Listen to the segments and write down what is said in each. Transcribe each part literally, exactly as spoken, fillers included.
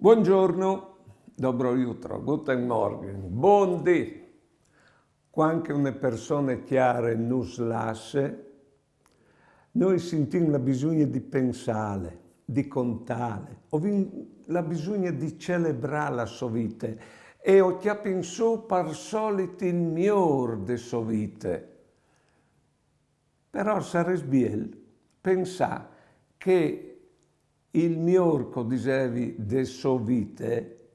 Buongiorno, dobro jutro, guten Morgen, bundì. Cuant che une persone cjare nus lasse, nô sintìn la bisugne di pensâle, di contâle, o vin la bisugne di celebrâ la sô vite e o cjapìn sù par solit il miôr de sô vite. Però al sarès biel pensâ che il miôr che o disevi de sô vite,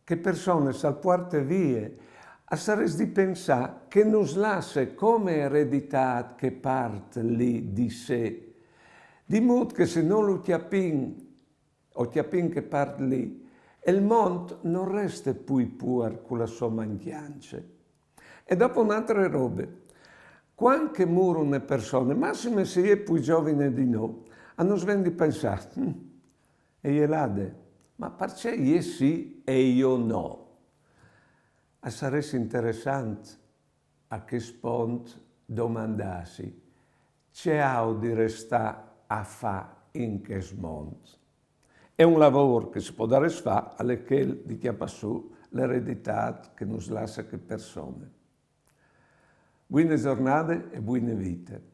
chê persone si al puarte vie, al sarès di pensâ che nus lasse come ereditât chê part li di se, di mût che se no lu cjapìn, o cjapìn chê part li, il mont nol reste plui puar cu la sô mancjance. E dopo une altre robe, cuant che e mûr une persone, massime se e je plui zovine di nô, a nus ven di pensâ: "Hm, e je lade, ma parcè jê sì e jo no?" Al sarès interessant a chest pont domandâsi: ce aio di restâ a fâ in chest mont? E un lavôr che si podarès fâ al è chel di cjapâ sù la ereditât che nus lasse chê persone. Buine zornade e buine vite.